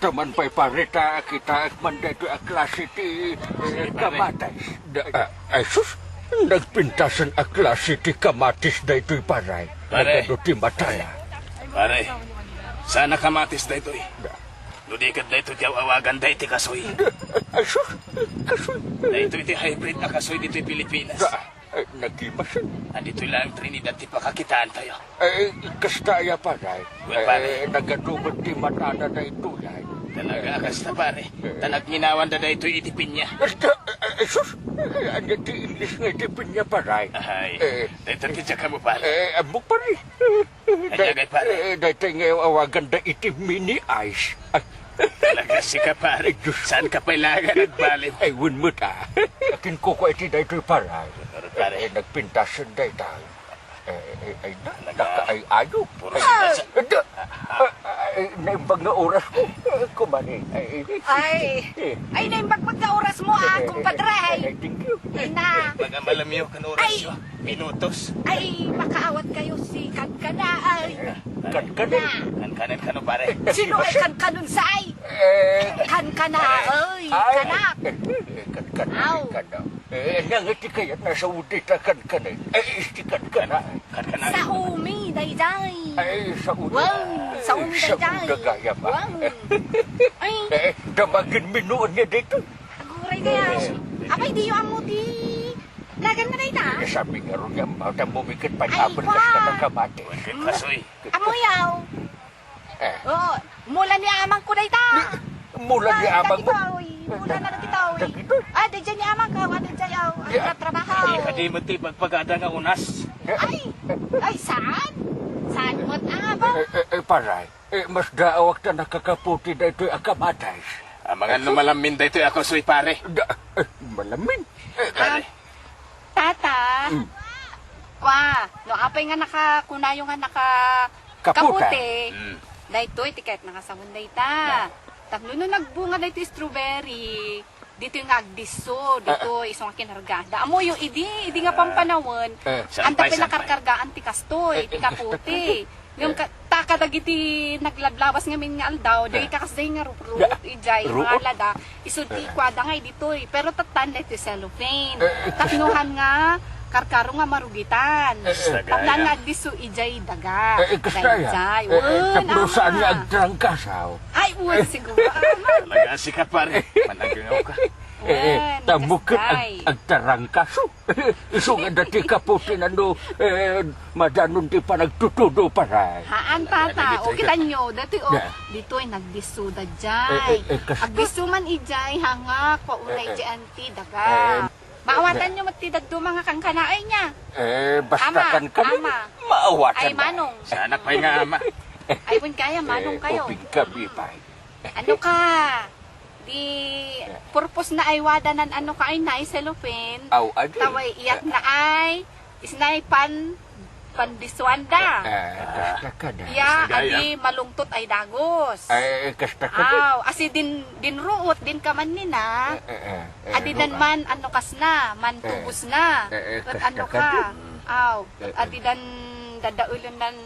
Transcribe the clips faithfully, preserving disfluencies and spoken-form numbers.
Taman pay, pare, ta kitaek man daytoy a klase ti, eh, kamatis. Da, ah, ay sus, nagpintasan a klase ti kamatis daytoy, pare. Pare. Nagadu ti matana. Pare, saan a kamatis daytoy? Da. No di ket daytoy ti aw-awaganda iti kasoy. Da, ay sus, kasoy. Daytoy ti hybrid a kasoy ditoy Pilipinas. Da. Eh, nagimasen. Aditoy laeng Trinidad ti pakakitaantayo. Eh, kasta aya, pare. Well, pare. Eh, nagadu met ti matana daytoy, ay. Talaga, kasta, pare. Eh. Ta nagminawanda daytoy iti pinya. Kasta, eh, eh, sus. Eh, ania ti English nga iti pinya, pare? Ay, eh, daytoy ti diak ammo, pare. Eh, ammok, pare. Ay, agay, pare. Eh, daytoy nga awaganda iti mini ice. Ay. Talaga sika, pare. Ay, Diyos ko. Saan ka pay laeng agbaliw? Ay, wen met, ah. Akin kuko iti daytoy, pare. Pare, pare. Eh, nagpintasen dayta. Eh, eh, ay, na, talaga. Nakaay-ayo. Puro ay, pasa- eh, da, ah, ah, eh, naimbag nga oras ko. Eh, kumare. Ay, eh, ay, eh. Ay, naimbag nga oras mo, ah, eh, eh, kumpadre, eh, ay. Eh, thank you. Ay, na. Pag-amalamiyo kan oras yo. Minutos. Ay, makaawat kayo si Kankana, ay. Kankana? Kankanen kano, pare? Sino ay kankanon sa ay? Eh. Kankana, ay, ay, kanak. Eh, kankana, aw. Kankana. Eh, nangiti kayat na sa udi ta kankanen. Eh, isti kankana. Kankana. Sa umi, dayday. Ay, sa udi. Wow, sa umi, dayday. Sa udi, gayam, ah. Wow. Ay. Eh, damagin minuan niya dito. Aguray kaya. Apay, diyo ammo ti Nagan mo na ita? Sabi nga ron nga, mata mo mikit pa. Ay, apel, kwa. Kas katakamati. Kasoy. Amuyaw. Eh. Oo, mula ni amang ko na ita. Mula ni amang mo? Dagito, oy. Mula na dagito, oy. Dagito? Ah, di dyan ni amang ko, ano dyan, oh. Ang trabaho. Ay, kadi mo ti pagpagada nga unas. Ay, ay, saan? Saan mo, ah, ba? Eh, eh, eh, paray. Eh, mas daawak ta nakakaputi daytoy a kamatis. Amangan no malamin daytoy a kasoy, pare. Da, eh, malamin? Eh, ah, pare. Tata. Mm. Kwa, no apay nga nakakunayo nga naka-, kaputi. Kaputi. Mm. Daytoy, ti ket nakasawon dayta. Na. Tapno no nagbunga daytoy strawberry, ditoy nga agdisso, ah, ditoy, isu nga kinargada. Amoyo, idi, idi nga pampanawen, eh, anta pay nakarkargaan ti kastoy, eh, ti kaputi. Ngem ka-, ta kadagiti nagladlawas ngamin nga aldaw, dagiti kasdiay nga ruot, idiay, ruot? Mangalada, isu ti kuada nga iditoy. Pero tattan daytoy cellophane. Eh, eh, tapno han nga karkaro nga marugitan. Eh, eh. Tapno han nga agdisso idiay daga. Eh, eh, kasta ya. Daydiay. Eh, eh, wen, tapno saan nga agtrangkasaw? Ay, wen, siguro. Talaga, sika, pare. Managngawka. Eh, eh, wen, tammo ket ag-, agtarangkaso. Isu nga dati kaputi nano, eh, madanon ti panagtutudo, pare. Haan, tata. O, kitanyo, dati, o, ditoy nagdissuda jay. Eh, eh, eh, kas- Agdisso man ijay, hangak, paunay, eh, eh, jay anti daga. Eh, maawatanyo met ti dadduma nga kankanaay niya. Eh, basta kankana, ama, maawatan. Ay, manong. Saanak pay nga ama. Ay, wen kaya, manong kayo. Eh, ubing kami, pay. Ano ka? Di, purpose na ay wada nan ano ka ay na, cellophane. Aw, adi. Taway iyat na ay, isnay pan, pandiswanda. Eh, eh, kasta ka da. Ya, adi malungtot ay dagos. Eh, eh, kasta ka da. Aw, asi din, din ruot, din kaman nina. Eh, eh, eh, eh, adi dan ruot. Man, ano kas na, man tubos na. Eh, eh, ket kasta ano ka da. Aw, eh, eh, adi dan dadaelen nan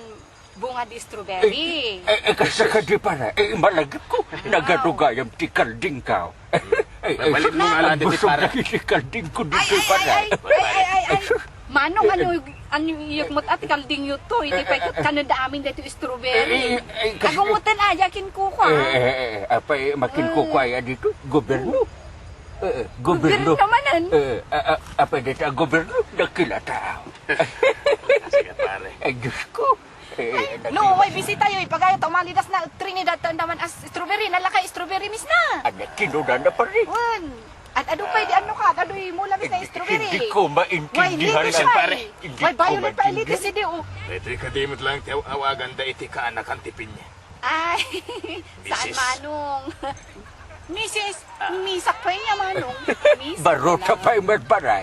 bunga di strawberry. Eh, eh, eh, kasta ka di, pare. Eh, malagip ko. Nagadu gayam ti kalding ka. Eh, eh, mabalik mo nga lang, busog pare. Dagiti kalding ko dito, pare. Ay, ay, ay, ay, ay, ay, ay. Manong, ano, ano, iyagmot at kalding yu to, iti pay ket kanada amin dito strawberry. Eh, eh, eh, kas- Agumutan aja kin kuko, eh, ah. Eh, eh, eh, apay makin kuko ay dito, gobyerno. Eh, eh, gobyerno. Gobyerno manen. Eh, a-, a-, apay dito, ah, gobyerno, dakila tao. Sige, pare. Ay, Diyos ko. Eh, ay, no, way bisita yo, ipagayo ta umalidas na Trinidad ta andaman as strawberry, nalakay strawberry miss na. Ano, kinuna na, pare? Wen. At adu pay di ano ka, at aduy mula miss na strawberry. Hindi, hindi ko maintindihan. Way, English, pare. Hindi ko maintindihan. Way, violet pa, elite, sidi, oh. Daytoy kadi met lang ti aw-, awagan da iti kaanakan ti pinya. Ay, saan, misis. Manong? Misis, ah. Misak pa niya, Manong. Misis. Baruta na lang. Pay met, pare.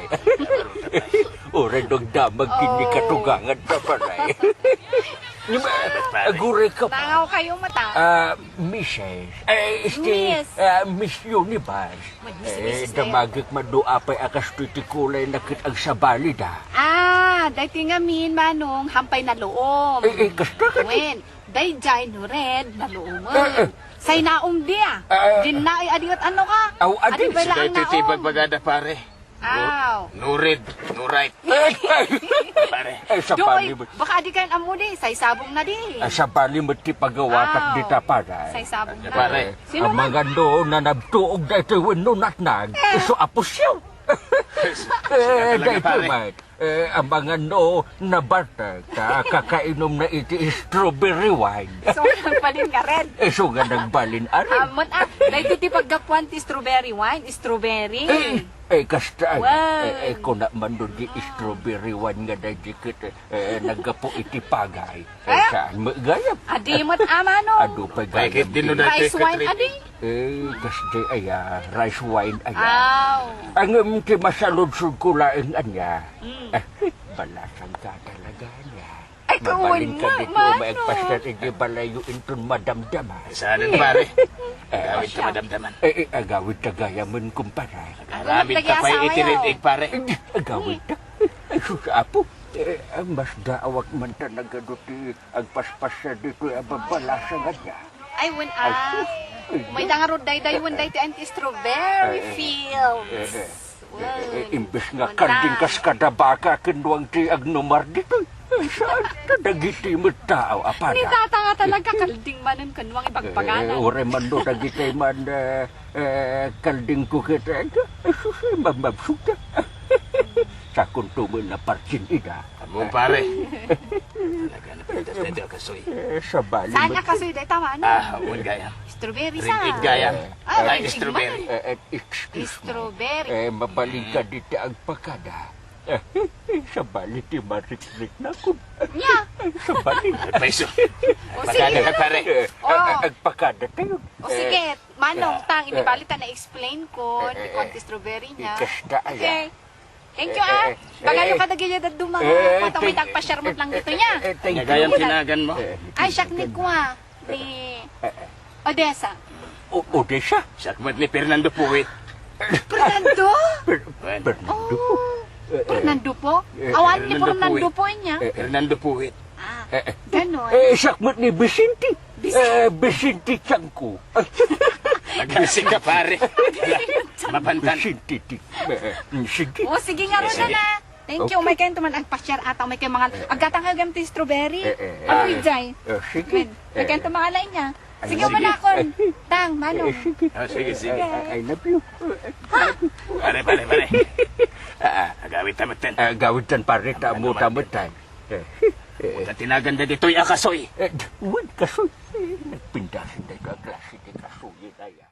Uray dong damag kini katugangan ta, pare. Aguray ka pa. Nangaw kayo mata. Ah, Missus. Eh, este, Miss. Ah, Miss Universe. Mag-Miss, eh, Missus kayo. Damagik man no apay a kastoy ti kulay na ket agsabali da. Ah, daytoy ngamin, Manong, hampay na loom. Eh, eh, kasta ka. Wen. Daydiay no red, naluomen. Eh, eh. Say naom di, ah. Ah. Din na, ay, adi, at ano ka? Aw, adi. Adi, bala ang naom. Daytoy ti ibagbagada, pare. Aw. No, no read, no write. Pare. Ay, Doy, sabali met. Baka adi kayan ammo di, say sabong na di. Ay, sabali met ti pagawatak dita, pare. Say sabong na. Pare. Sino man? Amangan no nanabtuog daytoy wenno natnag, isu a pusyo. Eh, talaga, daytoy pare. Met. Eh, amangan no nabartek ta kakainom na iti strawberry wine. So, nagbalin ka rin? Eh, so nga nagbalin, arin. Amot, ah, daytoy ti paggapuan ti strawberry wine, strawberry. Eh, eh, kasta, ay, wow. Eh, eh, kuna man no di strawberry wine nga daydi ket, eh, naggapu iti pagay. Eh, saan met gayam? Adi met amano. Adu pay gayam. Rice wine, adi? Eh, kasdi aya, rice wine aya. Aw. Ngem ti masaludsodko laeng ania. Mm. Eh, balasang ka talaga ania. Ay, mabalin ka dito, mano? Maagpastar iti balayyo inton madamdama. Saan, pare? Eh, agawid ta madamdaman. Eh, eh, agawid ta gayamen, kumpare. Agawid ta pay iti red egg, pare. Eh, agawid ta. Ay, sus, apo. Eh, mas daawak man ta nagadu ti agpaspasya ditoy a babalasa nga dia. Ay, wen, ah. Ay, may dangarod dayday, wen, daytoy anti strawberry fields. Eh, eh, eh, eh, imbes nga kalding kas kada baka ken nuang ti agnumar ditoy. Ay, saan? Kadagiti met tao, apada. Ni tata nga talaga, kalding manen ken nuang ibagbaganan. Eh, uray man no dagiti man, eh, eh, kalding ko ket, eh, ay, sus, eh, mabmabsog ta. Sakon tumen na partin ida. Ammom, pare. Talaga, napintas na ito, kasoy. Eh, sabali. Saan nga kasoy, deta, mano? Ah, wen gayam. Strawberry sa. Red egg gayam. Ah, ay, strawberry. Eh, eh, excuse me. Strawberry. Eh, mabalin ka dita agpakada. Eh, sabali ti marikrik na kun. Nya. Sabali. Paiso. O, sige. Pakada ka, pare. Eh, agpakada tayo. O, sige. Manong, tang, inibali ta na-explain ko, eh, eh, ti strawberry niya. Ikasta, aya. Okay. Thank you, ah. Eh, eh, bagayo ka dagiti dadduma. Eh, eh, thank you. May nagpa-share met lang dito niya. Eh, eh, thank you. Gayam tinagan mo. Eh, eh, ay, siak ni Kua, ni Odessa. O-, Odessa? Siak met ni Fernando Puwit. Fernando? Fer-, Fernando? Oh. Eh, eh. Fernando po? Eh, awan ni Fernando Puwit. Fernando po niya? Eh, eh. Fernando Puwit. Ah, eh, eh. Ganon. Eh, siak met ni Vicente. Vicente. Eh, Vicente Tiangco. Nagbisi ka, pare. Mapantan. Vicente Ti-, eh, eh, sige. O, sige nga, eh, sige. Rona na. Thank you. Okay. May kayo naman agpa-share ata. May kayo mga, aggatang kayo gamit strawberry. Eh, eh, eh. Ano, eh, Ijay? Eh, sige. May kayo naman lain niya. Ay, sige. Sige, wala ko. Tang, Manong. Eh, sige. Ah, sige, sige. Ay, I love you. Pare, pare, pare. Ah, ah, agawid ta met ten. Ah, agawid ten, pare. Tama, tama, tama ten. Eh, eh, eh. Tinagan da ditoy a kasoy. Eh, d-, wen, kasoy. Eh, nagpindasan da ito a klase ti kasoy, kaya.